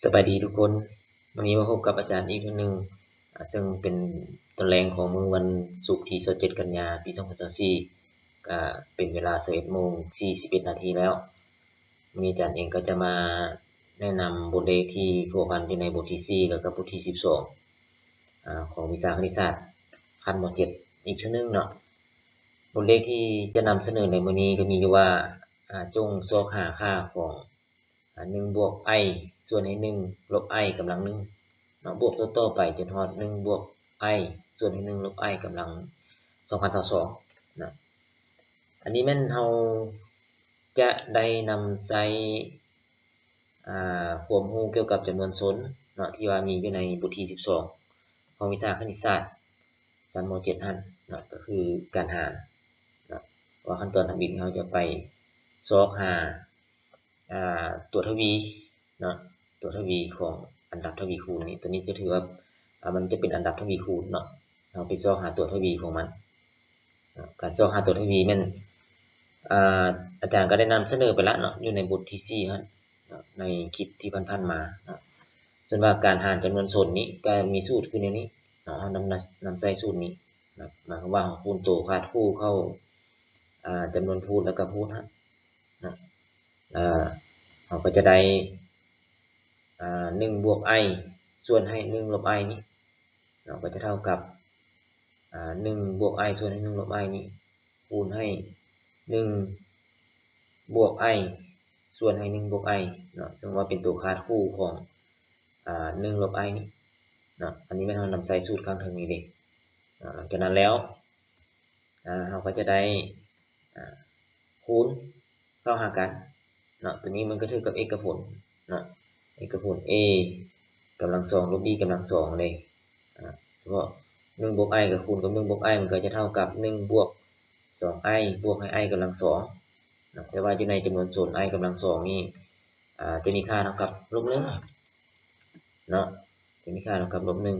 ສະບາຍດີທຸກຄົນ, ມື້ນີ້ມາພົບກັບອາຈານອີກເທື່ອໜຶ່ງ, ອາ, ເຊິ່ງເປັນຕອນແລງຂອງມື້ວັນສຸກທີຊາວເຈັດ ກັນຍາ ປີສອງພັນຊາວສີ່, ກະເປັນເວລາຊາວເອັດໂມງສີ່ສິບເອັດນາທີແລ້ວ. ມື້ນີ້ອາຈານເອງກໍຈະມາແນະນຳບົດເລກທີ່ພົວພັນຢູ່ໃນບົດທີສີ່ ແລ້ວກໍບົດທີສິບສອງ ອາ ຂອງວິຊາຄະນິດສາດຂັ້ນ ມ.ເຈັດ ອີກເທື່ອໜຶ່ງເນາະ. ບົດເລກທີ່ຈະນຳສະເໜີໃນມື້ນີ້ກໍມີຢູ່ວ່າ ອາ ຈົ່ງຊອກຫາຄ່າຂອງ ອາ ໜຶ່ງບວກ i ສ່ວນໃຫ້ໜຶ່ງລົບ i ກຳລັງໜຶ່ງເນາະ, ບວກຕໍ່ໆໄປຈົນຮອດໜຶ່ງບວກ i ສ່ວນໃຫ້ໜຶ່ງລົບ i ກຳລັງສອງພັນຊາວສອງເນາະ. ອັນນີ້ແມ່ນເຮົາຈະໄດ້ນຳໃຊ້ ອາ ຄວາມຮູ້ກ່ຽວກັບຈຳນວນສົນເນາະ ທີ່ວ່າມີຢູ່ໃນບົດທີສິບສອງ ຂອງວິຊາຄະນິດສາດຊັ້ນ ມ.ເຈັດ ຫັ້ນເນາະ, ກໍຄືການຫານເນາະ, ວ່າຂັ້ນຕອນທຳອິດເຮົາຈະໄປຊອກຫາ ອາ ຕົວທະວີເນາະ, ຕົວທະວີຂອງອັນດັບທະວີຄູນນີ້. ຕົວນີ້ຈະຖືວ່າ ອາ ມັນຈະເປັນອັນດັບທະວີຄູນເນາະ, ເຮົາໄປຊອກຫາຕົວທະວີຂອງມັນເນາະ. ການຊອກຫາຕົວທະວີແມ່ນ ອາ ອາຈານກໍໄດ້ນຳສະເໜີໄປລະເນາະ ຢູ່ໃນບົດທີສີ່ຫັ້ນເນາະ, ໃນຄລິບທີ່ຜ່ານໆມາເນາະ. ສ່ວນວ່າການຫານຈຳນວນສົນນີ້ກໍມີສູດຄືແນວນີ້ເນາະ, ເຮົານຳ ນຳໃຊ້ສູດນີ້ເນາະ, ໝາຍຄວາມວ່າເຮົາຄູນໂຕຄາດຄູ່ເຂົ້າ ອາ ຈຳນວນພູດ ແລ້ວກໍພູດຫັ້ນເນາະ, ເຮົາກໍຈະໄດ້ ອາ ໜຶ່ງບວກ i ສ່ວນໃຫ້ໜຶ່ງລົບ i ນີ້ເນາະ, ກໍຈະເທົ່າກັບ ອາ ໜຶ່ງບວກ i ສ່ວນໃຫ້ໜຶ່ງລົບ i ນີ້ ຄູນໃຫ້ໜຶ່ງບວກ i ສ່ວນໃຫ້ໜຶ່ງບວກ i ເນາະ, ເຊິ່ງວ່າເປັນໂຕຄາດຄູ່ຂອງ ອາ ໜຶ່ງລົບ i ນີ້ເນາະ. ອັນນີ້ແມ່ນເຮົານຳໃຊ້ສູດຂ້າງເທິງນີ້ເດ້ເນາະ. ຫຼັງຈາກນັ້ນແລ້ວ ອາ ເຮົາກໍຈະໄດ້ ອາ ຄູນເຂົ້າຫາກັນເນາະ, ຕົວນີ້ມັນກໍຖືກກັບເອກະຜົນເນາະ, ເອກະຜົນ a ກຳລັງສອງລົບ b ກຳລັງສອງເດ້. ອາ ສະເພາະໜຶ່ງບວກ i ກໍຄູນກັບໜຶ່ງບວກ i ມັນກໍຈະເທົ່າກັບໜຶ່ງບວກສອງ i ບວກໃຫ້ i ກຳລັງສອງເນາະ, ແຕ່ວ່າຢູ່ໃນຈຳນວນສົນ i ກຳລັງສອງນີ້ ອາ ຈະມີຄ່າເທົ່າກັບລົບໜຶ່ງເນາະ, ຈະມີຄ່າເທົ່າກັບລົບໜຶ່ງ.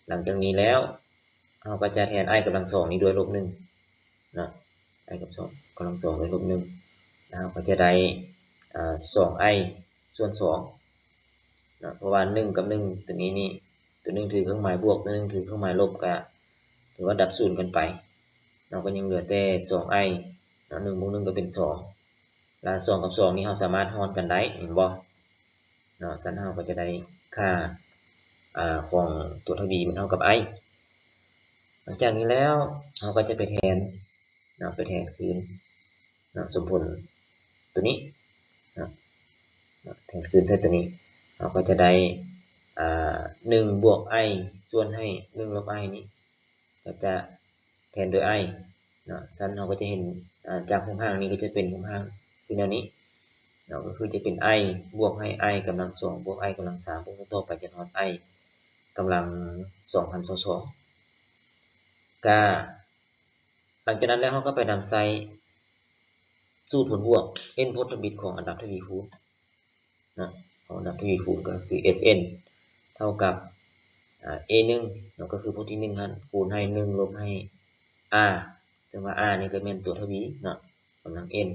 ຫຼັງຈາກນີ້ແລ້ວ ເຮົາກໍຈະແທນ i ກຳລັງສອງນີ້ດ້ວຍລົບໜຶ່ງເນາະ, i ກຳລັງສອງ ກຳລັງສອງດ້ວຍລົບໜຶ່ງ ແລ້ວເຮົາກໍຈະໄດ້ ອາ ສອງ i ສ່ວນສອງເນາະ, ເພາະວ່າໜຶ່ງກັບໜຶ່ງ ຕົວນີ້ນີ້ ຕົວໜຶ່ງຖືເຄື່ອງໝາຍບວກ ຕົວໜຶ່ງຖືເຄື່ອງໝາຍລົບ ກໍຖືວ່າດັບສູນກັນໄປເນາະ, ກໍຍັງເຫຼືອແຕ່ສອງ i ເນາະ, ໜຶ່ງບວກໜຶ່ງກໍເປັນສອງ ແລ້ວສອງກັບສອງນີ້ເຮົາສາມາດຮ່ອນກັນໄດ້ ເຫັນບໍ່ເນາະ? ຊັ້ນເຮົາກໍຈະໄດ້ຄ່າ ອາ ຂອງຕົວທະວີມັນເທົ່າກັບ i. ຫຼັງຈາກນີ້ແລ້ວ ເຮົາກໍຈະໄປແທນເນາະ, ໄປແທນຄືນເນາະ ສົມຜົນຕົວນີ້ເນາະ, ແທນຄືນໃສ່ຕົວນີ້ ເຮົາກໍຈະໄດ້ ອາ ໜຶ່ງບວກ i ສ່ວນໃຫ້ໜຶ່ງລົບ i ນີ້ ກໍຈະແທນໂດຍ i ເນາະ. ຊັ້ນເຮົາກໍຈະເຫັນ ອາ ຈາກຮູບຮ່າງນີ້ກໍຈະເປັນຮູບຮ່າງຄືແນວນີ້ເນາະ, ກໍຄືຈະເປັນ i ບວກໃຫ້ i ກຳລັງສອງ ບວກ i ກຳລັງສາມ ບວກຕໍ່ໄປຈົນຮອດ i ກຳລັງສອງພັນຊາວສອງ. ກະ ຫຼັງຈາກນັ້ນແລ້ວ ເຮົາກໍໄປນຳໃຊ້ສູດຜົນບວກ n ພົດທຳອິດຂອງອັນດັບທະວີຄູນເນາະ, ຂອງອັນດັບທະວີຄູນກໍຄື Sn ເທົ່າກັບ ອາ A ໜຶ່ງເນາະ, ກໍຄືພົດທີໜຶ່ງຫັ້ນ ຄູນໃຫ້ໜຶ່ງລົບໃຫ້ R ເຊິ່ງວ່າ R ນີ້ກໍແມ່ນຕົວທະວີເນາະ, ກຳລັງ n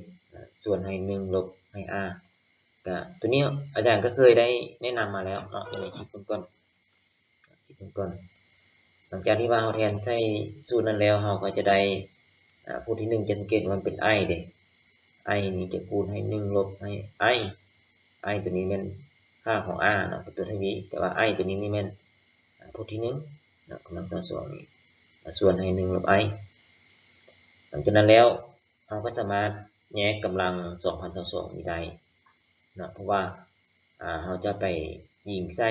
ສ່ວນໃຫ້ໜຶ່ງລົບໃຫ້ R. ກະຕົວນີ້ອາຈານກໍເຄີຍໄດ້ແນະນຳມາແລ້ວເນາະ ຢູ່ໃນຄລິບກ່ອນໆ. ຄິດເບິ່ງກ່ອນ. ຫຼັງຈາກທີ່ວ່າເຮົາແທນໃສ່ສູດນັ້ນແລ້ວ ເຮົາກໍຈະໄດ້ ອາ ພວກທີໜຶ່ງ ຈະສັງເກດວ່າມັນເປັນ i ເດ້. i ນີ້ຈະຄູນໃຫ້ໜຶ່ງລົບໃຫ້ i. i ຕົວນີ້ແມ່ນຄ່າຂອງ r ເນາະ ເປັນຕົວທະວີ, ແຕ່ວ່າ i ຕົວນີ້ນີ້ແມ່ນ ອາ ພວກທີໜຶ່ງເນາະ ກຳລັງສອງນີ້ ອາ ສ່ວນໃຫ້ໜຶ່ງລົບ i. ຫຼັງຈາກນັ້ນແລ້ວ ເຮົາກໍສາມາດແຍກກຳລັງສອງພັນຊາວສອງນີ້ໄດ້ເນາະ, ເພາະວ່າ ອາ ເຮົາຈະໄປອີງໃສ່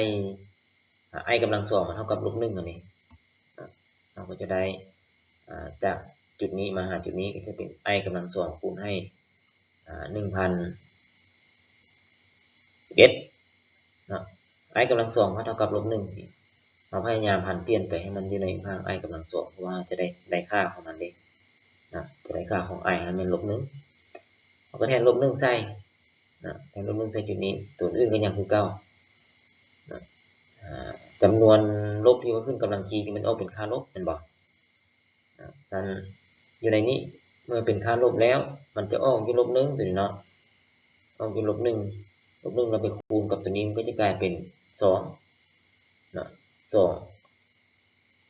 ອາ i ກຳລັງສອງມັນເທົ່າກັບລົບໜຶ່ງຫັ້ນເດ. ເຮົາກໍຈະໄດ້ ອາ ຈາກຈຸດນີ້ມາຫາຈຸດນີ້ ກໍຈະເປັນ i ກຳລັງສອງຄູນໃຫ້ ອາ ໜຶ່ງພັນສິບເອັດ ເນາະ, i ກຳລັງສອງມັນເທົ່າກັບລົບໜຶ່ງ. ເຮົາພະຍາຍາມຜັນປ່ຽນໄປໃຫ້ມັນຢູ່ໃນຮ່າງ i ກຳລັງສອງ ເພາະວ່າເຮົາຈະໄດ້ ໄດ້ຄ່າຂອງມັນເດ້ເນາະ, ຈະໄດ້ຄ່າຂອງ i ຫັ້ນແມ່ນລົບໜຶ່ງ. ເຮົາກໍແທນລົບໜຶ່ງໃສ່ເນາະ, ແທນລົບໜຶ່ງໃສ່ຈຸດນີ້, ຕົວອື່ນກໍຍັງຄືເກົ່າເນາະ. ອາ ຈຳນວນລົບທີ່ວ່າຂຶ້ນກຳລັງຄີນີ້ມັນອອກເປັນຄ່າລົບແມ່ນບໍ່? ຊັ້ນຢູ່ໃນນີ້ ເມື່ອເປັນຄ່າລົບແລ້ວ ມັນຈະອອກຢູ່ລົບໜຶ່ງ ຕົວນີ້ເນາະ, ອອກຢູ່ລົບໜຶ່ງ ລົບໜຶ່ງ ແລ້ວໄປຄູນກັບຕົວນີ້ ມັນກໍຈະກາຍເປັນສອງເນາະ ສອງ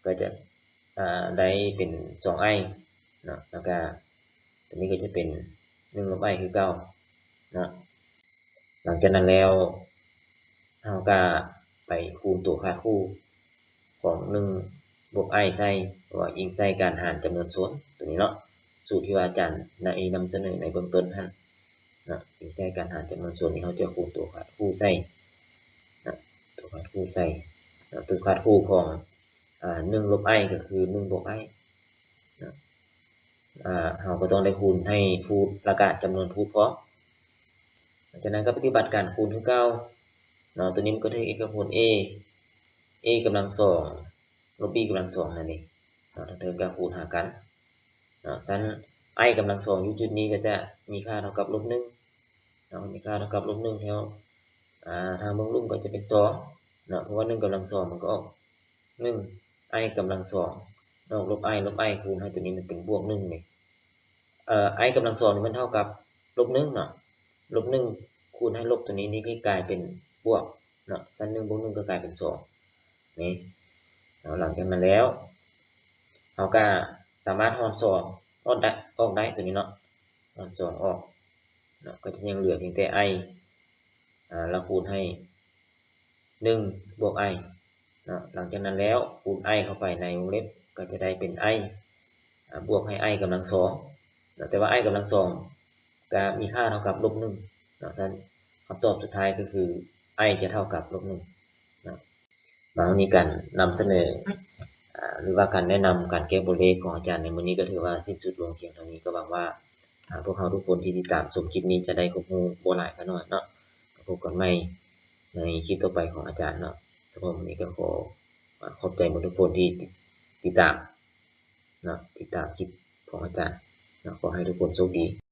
ກໍຈະ ອ່າ ໄດ້ເປັນສອງໄອເນາະ ແລ້ວກໍຕົວນີ້ກໍຈະເປັນໜຶ່ງລົບໄອຄືເກົ່າເນາະ. ຫຼັງຈາກນັ້ນແລ້ວ ເຮົາກໍໄປຄູນຕົວຄາດຄູ່ຂອງໜຶ່ງບວກໄອໃສ່ ເພາະວ່າອີງໃສ່ການຫານຈຳນວນສ່ວນຕົວນີ້ເນາະ ສູດທີ່ວ່າອາຈານໄດ້ນຳສະເໜີໃນເບື້ອງຕົ້ນຫັ້ນເນາະ ອີງໃສ່ການຫານຈຳນວນສ່ວນທີ່ເຮົາຈະຄູນຕົວຄາດຄູ່ໃສ່ເນາະ ຕົວຄາດຄູ່ໃສ່ເນາະ ຕົວຄາດຄູ່ຂອງ ອ່າ ໜຶ່ງລົບໄອກໍຄືໜຶ່ງບວກໄອເນາະ ອ່າ ເຮົາກໍຕ້ອງໄດ້ຄູນໃຫ້ພູດ ແລ້ວກະຈຳນວນພູດພ້ອມ. ຈາກນັ້ນກໍປະຕິບັດການຄູນຄືເກົ່າເນາະ ຕົວນີ້ມັນກໍຖືກເອກະຜົນ a a ກຳລັງສອງ ລົບ b ກຳລັງສອງນັ້ນເອງເນາະ ທັງເທິງກໍຄູນຫາກັນເນາະ. ຊັ້ນ i ກຳລັງສອງຢູ່ຈຸດນີ້ກໍຈະມີຄ່າເທົ່າກັບລົບໜຶ່ງເນາະ ມີຄ່າເທົ່າກັບລົບໜຶ່ງແຖວ ອ່າ ທາງເບື້ອງລຸ່ມກໍຈະເປັນສອງເນາະ ເພາະວ່າໜຶ່ງກຳລັງສອງມັນກໍອອກ ໜຶ່ງ i ກຳລັງສອງ ອອກລົບ i ລົບ i ຄູນໃຫ້ຕົວນີ້ມັນເປັນບວກໜຶ່ງນີ້ ເອີ i ກຳລັງສອງນີ້ມັນເທົ່າກັບລົບໜຶ່ງເນາະ ລົບໜຶ່ງຄູນໃຫ້ລົບຕົວນີ້ ນີ້ກໍກາຍເປັນບວກເນາະ ຊັ້ນໜຶ່ງບວກໜຶ່ງກໍກາຍເປັນສອງນີ້ເນາະ. ຫຼັງຈາກນັ້ນແລ້ວ ເຮົາກໍສາມາດຮ່ອນສອງອອກໄດ້ ອອກໄດ້ຕົວນີ້ເນາະ ຮ່ອນສອງອອກເນາະ ກໍຈະຍັງເຫຼືອພຽງແຕ່ i ອ່າ ແລ້ວຄູນໃຫ້ໜຶ່ງບວກ i ເນາະ. ຫຼັງຈາກນັ້ນແລ້ວ ຄູນ i ເຂົ້າໄປໃນວົງເລັບ ກໍຈະໄດ້ເປັນ i ອ່າ ບວກໃຫ້ i ກຳລັງສອງເນາະ ແຕ່ວ່າ i ກຳລັງສອງກໍມີຄ່າເທົ່າກັບລົບໜຶ່ງເນາະ. ຊັ້ນຄຳຕອບສຸດທ້າຍກໍຄື i ຈະເທົ່າກັບລົບໜຶ່ງເນາະ. ມາມື້ນີ້ການນຳສະເໜີ ອ່າ ຫຼືວ່າການແນະນຳການແກ້ບົດເລກຂອງອາຈານໃນມື້ນີ້ກໍຖືວ່າສິ້ນສຸດລົງພຽງເທົ່ານີ້. ກໍຫວັງວ່າ ອ່າ ພວກເຮົາທຸກຄົນທີ່ຕິດຕາມຊົມຄລິບນີ້ຈະໄດ້ຄວາມຮູ້ບໍ່ຫຼາຍກໍໜ້ອຍເນາະ. ກໍພົບກັນໃໝ່ໃນຄລິບຕໍ່ໄປຂອງອາຈານເນາະ. ສຳລັບມື້ນີ້ກໍຂໍ ອ່າ ຂອບໃຈໝົດທຸກຄົນທີ່ຕິດ ຕິດຕາມເນາະ ຕິດຕາມຄລິບຂອງອາຈານເນາະ. ຂໍໃຫ້ທຸກຄົນໂຊກດີ.